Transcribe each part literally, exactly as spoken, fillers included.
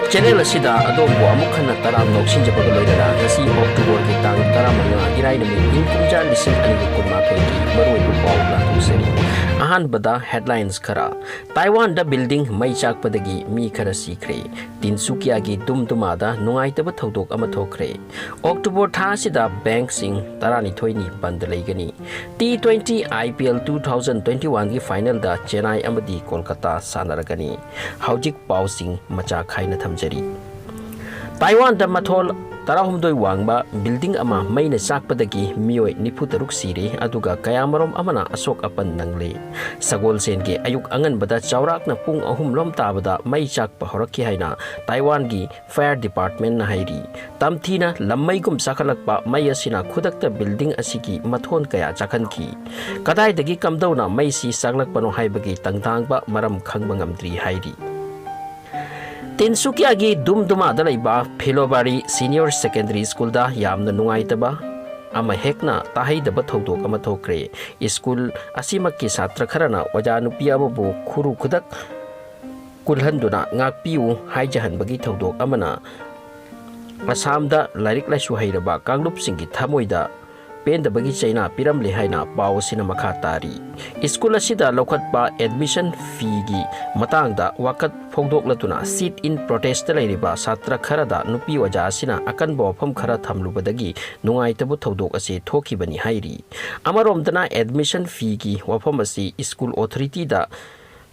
Channel ꯑꯁꯤꯗ ꯑꯗꯣꯝꯕꯨ ꯑꯃꯨꯛ ꯍꯟꯅ ꯇꯔꯥꯝꯅ ꯑꯣꯛꯁꯤꯟꯖꯕꯒ ꯂꯣꯏꯅꯅ ꯉꯁꯤ ꯑꯣꯛꯇꯣꯕꯔꯒꯤ ꯇꯥꯡ ꯇꯔꯥꯃꯉꯥ, ꯏꯔꯥꯏ ꯅꯨꯃꯤꯠ, ꯏꯪ ꯀꯨꯝꯖꯥ ꯂꯤꯁꯤꯡ ꯑꯅꯤꯒ ꯀꯨꯟꯃꯥꯊꯣꯏꯒꯤ ꯃꯔꯨꯑꯣꯏꯕ ꯄꯥꯎ ꯂꯥꯛꯊꯣꯛꯆꯔꯤ꯫ ꯑꯍꯥꯟꯕꯗ headlines ꯈꯔ꯫ ꯇꯥꯏꯋꯥꯟꯗ building ꯃꯩ ꯆꯥꯛꯄꯗꯒꯤ ꯃꯤ ꯈꯔ ꯁꯤꯈ꯭ꯔꯦ꯫ ꯇꯤꯟꯁꯨꯀꯤꯌꯥꯒꯤ ꯗꯨꯝꯗꯨꯃꯥꯗ ꯅꯨꯡꯉꯥꯏꯇꯕ ꯊꯧꯗꯣꯛ ꯑꯃ ꯊꯣꯛꯈ꯭ꯔꯦ꯫ ꯑꯣꯛꯇꯣꯕꯔ ꯊꯥ ꯑꯁꯤꯗ bank ꯁꯤꯡ ꯇꯔꯥꯅꯤꯊꯣꯏꯅꯤ ꯕꯟꯗ ꯂꯩꯒꯅꯤ꯫ T twenty IPL two thousand twenty-one ꯒꯤ final ꯗ ꯆꯦꯟꯅꯥꯏ ꯑꯃꯗꯤ ꯀꯣꯜꯀꯇꯥ ꯁꯥꯟꯅꯔꯒꯅꯤ꯫ ꯍꯧꯖꯤꯛ ꯄꯥꯎꯁꯤꯡ ꯃꯆꯥ ꯈꯥꯏꯅ ꯊꯝꯖꯔꯤ꯫ ꯇꯥꯏꯋꯥꯟꯗ ꯃꯊꯣꯜ ꯇꯔꯥꯍꯨꯝꯗꯣꯏ ꯋꯥꯡꯕ building ꯑꯃ ꯃꯩꯅ ꯆꯥꯛꯄꯗꯒꯤ ꯃꯤꯑꯣꯏ ꯅꯤꯐꯨ ꯇꯔꯨꯛ ꯁꯤꯔꯦ, ꯑꯗꯨꯒ ꯀꯌꯥꯃꯔꯣꯝ ꯑꯃꯅ ꯑꯁꯣꯛ ꯑꯄꯟ ꯅꯪꯂꯦ꯫ ꯁꯒꯣꯜꯁꯦꯟꯒꯤ ꯑꯌꯨꯛ ꯑꯉꯟꯕꯗ ꯆꯥꯎꯔꯥꯛꯅ ꯄꯨꯡ ꯑꯍꯨꯝ ꯂꯣꯝ ꯇꯥꯕꯗ ꯃꯩ ꯆꯥꯛꯄ ꯍꯧꯔꯛꯈꯤ ꯍꯥꯏꯅ ꯇꯥꯏꯋꯥꯟꯒꯤ fire department ꯅ ꯍꯥꯏꯔꯤ꯫ ꯇꯝꯊꯤꯅ ꯂꯝꯃꯩꯒꯨꯝ ꯆꯥꯈꯠꯂꯛꯄ ꯃꯩ ꯑꯁꯤꯅ ꯈꯨꯗꯛꯇ building ꯑꯁꯤꯒꯤ ꯃꯊꯣꯟ ꯀꯌꯥ ꯆꯥꯛꯍꯟꯈꯤ꯫ ꯀꯗꯥꯏꯗꯒꯤ ꯀꯝꯗꯧꯅ ꯃꯩꯁꯤ ꯆꯥꯛꯂꯛꯄꯅꯣ ꯍꯥꯏꯕꯒꯤ ꯇꯪꯇꯥꯡꯕ ꯃꯔꯝ ꯈꯪꯕ ꯉꯝꯗ꯭ꯔꯤ ꯍꯥꯏꯔꯤ꯫ ꯇꯤꯟꯁꯨꯀꯤꯌꯥꯒꯤ ꯗꯨꯝꯗꯨꯃꯥꯗ ꯂꯩꯕ ꯐꯤꯂꯣꯕꯥꯔꯤ Senior Secondary School ꯗ ꯌꯥꯝꯅ ꯅꯨꯡꯉꯥꯏꯇꯕ ꯑꯃ ꯍꯦꯛꯅ ꯇꯥꯍꯩꯗꯕ ꯊꯧꯗꯣꯛ ꯑꯃ ꯊꯣꯛꯈ꯭ꯔꯦ꯫ School ꯑꯁꯤꯃꯛꯀꯤ ꯁꯥꯇ꯭ꯔ ꯈꯔꯅ ꯑꯣꯖꯥ ꯅꯨꯄꯤ ꯑꯃꯕꯨ ꯈꯨꯔꯨ ꯈꯨꯗꯛ ꯀꯨꯜꯍꯟꯗꯨꯅ ꯉꯥꯛꯄꯤꯌꯨ ꯍꯥꯏꯖꯍꯟꯕꯒꯤ ꯊꯧꯗꯣꯛ ꯑꯃꯅ ꯑꯁꯥꯝꯗ ꯂꯥꯏꯔꯤꯛ ꯂꯥꯏꯁꯨ ꯍꯩꯔꯕ ꯀꯥꯡꯂꯨꯞꯁꯤꯡꯒꯤ ꯊꯃꯣꯏꯗ ꯄꯦꯟꯗꯕꯒꯤ ꯆꯩꯅꯥ ꯄꯤꯔꯝꯂꯦ ꯍꯥꯏꯅ ꯄꯥꯎ ꯑꯁꯤꯅ ꯃꯈꯥ ꯇꯥꯔꯤ꯫ School ꯑꯁꯤꯗ ꯂꯧꯈꯠꯄ admission fee ꯒꯤ ꯃꯇꯥꯡꯗ ꯋꯥꯀꯠ ꯐꯣꯡꯗꯣꯛꯂꯗꯨꯅ sit in protest ꯇ ꯂꯩꯔꯤꯕ ꯁꯥꯇ꯭ꯔ ꯈꯔꯗ ꯅꯨꯄꯤ ꯑꯣꯖꯥ ꯑꯁꯤꯅ ꯑꯀꯟꯕ ꯋꯥꯐꯝ ꯈꯔ ꯊꯝꯂꯨꯕꯗꯒꯤ ꯅꯨꯡꯉꯥꯏꯇꯕ ꯊꯧꯗꯣꯛ ꯑꯁꯤ ꯊꯣꯛꯈꯤꯕꯅꯤ ꯍꯥꯏꯔꯤ꯫ ꯑꯃꯔꯣꯝꯗꯅ admission fee ꯒꯤ ꯋꯥꯐꯝ ꯑꯁꯤ school authority ꯗ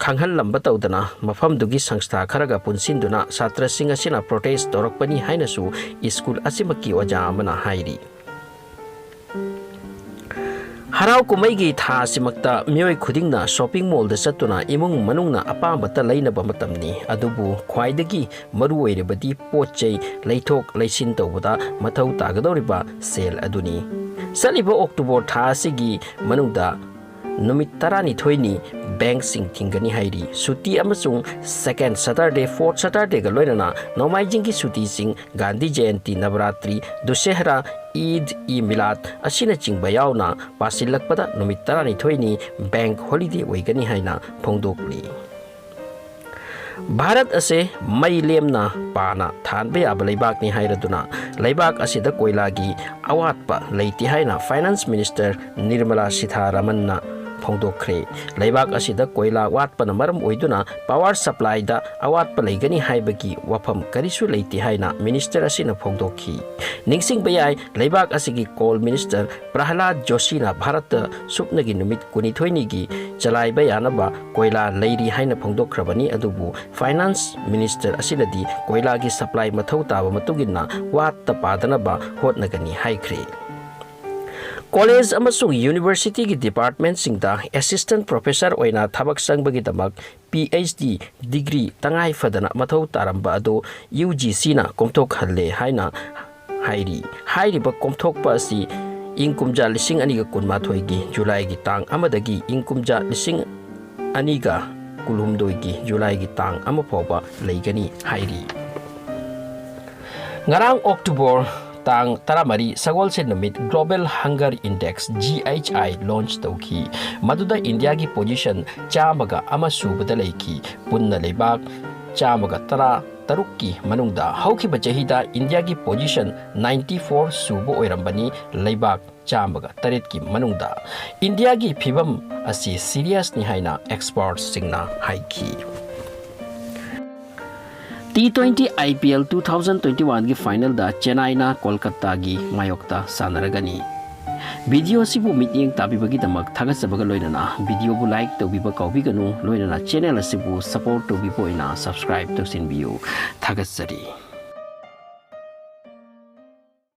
ꯈꯪꯍꯜꯂꯝꯕ ꯇꯧꯗꯅ ꯃꯐꯝꯗꯨꯒꯤ ꯁꯪꯁꯊꯥ ꯈꯔꯒ ꯄꯨꯟꯁꯤꯟꯗꯨꯅ ꯁꯥꯇ꯭ꯔꯁꯤꯡ ꯑꯁꯤꯅ protest ꯇꯧꯔꯛꯄꯅꯤ ꯍꯥꯏꯅꯁꯨ school ꯑꯁꯤꯃꯛꯀꯤ ꯑꯣꯖꯥ ꯑꯃꯅ ꯍꯥꯏꯔꯤ꯫ ꯍꯔꯥꯎ ꯀꯨꯝꯍꯩꯒꯤ ꯊꯥ ꯑꯁꯤꯃꯛꯇ ꯃꯤꯑꯣꯏ ꯈꯨꯗꯤꯡꯅ shopping mall ꯗ ꯆꯠꯇꯨꯅ ꯏꯃꯨꯡ ꯃꯅꯨꯡꯅ ꯑꯄꯥꯝꯕꯇ ꯂꯩꯅꯕ ꯃꯇꯝꯅꯤ꯫ ꯑꯗꯨꯕꯨ ꯈ꯭ꯋꯥꯏꯗꯒꯤ ꯃꯔꯨ ꯑꯣꯏꯔꯤꯕꯗꯤ ꯄꯣꯠ ꯆꯩ ꯂꯩꯊꯣꯛ ꯂꯩꯁꯤꯟ ꯇꯧꯕꯗ ꯃꯊꯧ ꯇꯥꯒꯗꯧꯔꯤꯕ ꯁꯦꯜ ꯑꯗꯨꯅꯤ꯫ ꯆꯠꯂꯤꯕ ꯑꯣꯛꯇꯣꯕꯔ ꯊꯥ ꯑꯁꯤꯒꯤ ꯃꯅꯨꯡꯗ ꯅꯨꯃꯤꯠ ꯇꯔꯥꯅꯤꯊꯣꯏꯅꯤ bank ꯁꯤꯡ ꯊꯤꯡꯒꯅꯤ ꯍꯥꯏꯔꯤ꯫ ꯁꯨꯇꯤ ꯑꯃꯁꯨꯡ second Saturday, fourth Saturday ꯒ ꯂꯣꯏꯅꯅ ꯅꯣꯡꯃꯥꯏꯖꯤꯡꯒꯤ ꯁꯨꯇꯤꯁꯤꯡ, ꯒꯥꯟꯙꯤ ꯖꯌꯟꯇꯤ, ꯅꯕꯔꯥꯇ꯭ꯔꯤ, ꯗꯨꯁꯦꯍꯔꯥ, ꯏꯗ ꯏ ꯃꯤꯂꯥꯗ ꯑꯁꯤꯅꯆꯤꯡꯕ ꯌꯥꯎꯅ ꯄꯥꯁꯤꯜꯂꯛꯄꯗ ꯅꯨꯃꯤꯠ ꯇꯔꯥꯅꯤꯊꯣꯏꯅꯤ bank holiday ꯑꯣꯏꯒꯅꯤ ꯍꯥꯏꯅ ꯐꯣꯡꯗꯣꯛꯂꯤ꯫ ꯚꯥꯔꯠ ꯑꯁꯦ ꯃꯩ ꯂꯦꯝꯅ ꯄꯥꯅ ꯊꯥꯟꯕ ꯌꯥꯕ ꯂꯩꯕꯥꯛꯅꯤ ꯍꯥꯏꯔꯗꯨꯅ ꯂꯩꯕꯥꯛ ꯑꯁꯤꯗ ꯀꯣꯏꯂꯥꯒꯤ ꯑꯋꯥꯠꯄ ꯂꯩꯇꯦ ꯍꯥꯏꯅ Finance Minister Nirmala Sitharamanꯅ ꯐꯣꯡꯗꯣꯛꯈ꯭ꯔꯦ꯫ ꯂꯩꯕꯥꯛ ꯑꯁꯤꯗ ꯀꯣꯏꯂꯥ ꯋꯥꯠꯄꯅ ꯃꯔꯝ ꯑꯣꯏꯗꯨꯅ power supplyꯗ ꯑꯋꯥꯠꯄ ꯂꯩꯒꯅꯤ ꯍꯥꯏꯕꯒꯤ ꯋꯥꯐꯝ ꯀꯔꯤꯁꯨ ꯂꯩꯇꯦ ꯍꯥꯏꯅ minister ꯑꯁꯤꯅ ꯐꯣꯡꯗꯣꯛꯈꯤ꯫ ꯅꯤꯡꯁꯤꯡꯕ ꯌꯥꯏ, ꯂꯩꯕꯥꯛ ꯑꯁꯤꯒꯤ coal minister ꯄ꯭ꯔꯍꯂꯥꯗ ꯖꯣꯁꯤꯅ ꯚꯥꯔꯠꯇ ꯁꯨꯞꯅꯒꯤ ꯅꯨꯃꯤꯠ ꯀꯨꯟꯅꯤꯊꯣꯏꯅꯤꯒꯤ ꯆꯂꯥꯏꯕ ꯌꯥꯅꯕ ꯀꯣꯏꯂꯥ ꯂꯩꯔꯤ ꯍꯥꯏꯅ ꯐꯣꯡꯗꯣꯛꯈ꯭ꯔꯕꯅꯤ, ꯑꯗꯨꯕꯨ Finance Minister ꯑꯁꯤꯅꯗꯤ ꯀꯣꯏꯂꯥꯒꯤ supply ꯃꯊꯧ ꯇꯥꯕ ꯃꯇꯨꯡ ꯏꯟꯅ ꯋꯥꯠꯇ ꯄꯥꯗꯅꯕ ꯍꯣꯠꯅꯒꯅꯤ ꯍꯥꯏꯈ꯭ꯔꯦ꯫ College ꯑꯃꯁꯨꯡ universityꯒꯤ departmentꯁꯤꯡꯗ assistant professor ꯑꯣꯏꯅ ꯊꯕꯛ ꯆꯪꯕꯒꯤꯗꯃꯛ PhD degree ꯇꯉꯥꯏ ꯐꯗꯅ ꯃꯊꯧ ꯇꯥꯔꯝꯕ ꯑꯗꯨ UGCꯅ ꯀꯣꯝꯊꯣꯛꯍꯜꯂꯦ ꯍꯥꯏꯅ ꯍꯥꯏꯔꯤ꯫ ꯍꯥꯏꯔꯤꯕ ꯀꯣꯝꯊꯣꯛꯄ ꯑꯁꯤ ꯏꯪ ꯀꯨꯝꯖꯥ ꯂꯤꯁꯤꯡ ꯑꯅꯤꯒ ꯀꯨꯟꯃꯥꯊꯣꯏꯒꯤ ꯖꯨꯂꯥꯏꯒꯤ ꯇꯥꯡ ꯑꯃꯗꯒꯤ ꯏꯪ ꯀꯨꯝꯖꯥ ꯂꯤꯁꯤꯡ ꯑꯅꯤꯒ ꯀꯨꯟꯍꯨꯝꯗꯣꯏꯒꯤ ꯖꯨꯂꯥꯏꯒꯤ ꯇꯥꯡ ꯑꯃ ꯐꯥꯎꯕ ꯂꯩꯒꯅꯤ ꯍꯥꯏꯔꯤ꯫ ꯉꯔꯥꯡ October ꯇꯥꯡ ꯇꯔꯥꯃꯔꯤ, ꯁꯒꯣꯜꯁꯦꯟ ꯅꯨꯃꯤꯠ, Global Hunger Index, GHI, launch ꯇꯧꯈꯤ꯫ ꯃꯗꯨꯗ ꯏꯟꯗꯤꯌꯥꯒꯤ position ꯆꯥꯝꯃꯒ ꯑꯃ ꯁꯨꯕꯗ ꯂꯩꯈꯤ꯫ ꯄꯨꯟꯅ ꯂꯩꯕꯥꯛ ꯆꯥꯝꯃꯒ ꯇꯔꯥ ꯇꯔꯨꯛꯀꯤ ꯃꯅꯨꯡꯗ ꯍꯧꯈꯤꯕ ꯆꯍꯤꯗ ꯏꯟꯗꯤꯌꯥꯒꯤ position ninety four ꯁꯨꯕ ꯑꯣꯏꯔꯝꯕꯅꯤ꯫ ꯂꯩꯕꯥꯛ ꯆꯥꯝꯃꯒ ꯇꯔꯦꯠꯀꯤ ꯃꯅꯨꯡꯗ ꯏꯟꯗꯤꯌꯥꯒꯤ ꯐꯤꯕꯝ ꯑꯁꯤ seriousꯅꯤ ꯍꯥꯏꯅ expertꯁꯤꯡꯅ ꯍꯥꯏꯈꯤ꯫ T twenty IPL two thousand twenty oneꯒꯤ finalꯗ ꯆꯦꯟꯅꯥꯏꯅ ꯀꯣꯜꯀꯇꯥꯒꯤ ꯃꯥꯌꯣꯛꯇ ꯁꯥꯟꯅꯔꯒꯅꯤ꯫ Video ꯑꯁꯤꯕꯨ ꯃꯤꯠꯌꯦꯡ ꯇꯥꯕꯤꯕꯒꯤꯗꯃꯛ ꯊꯥꯒꯠꯆꯕꯒ ꯂꯣꯏꯅꯅ videoꯕꯨ like ꯇꯧꯕꯤꯕ ꯀꯥꯎꯕꯤꯒꯅꯨ, ꯂꯣꯏꯅꯅ channel ꯑꯁꯤꯕꯨ support ꯇꯧꯕꯤꯕ ꯑꯣꯏꯅ subscribe ꯇꯧꯁꯤꯟꯕꯤꯌꯨ꯫ ꯊꯥꯒꯠꯆꯔꯤ꯫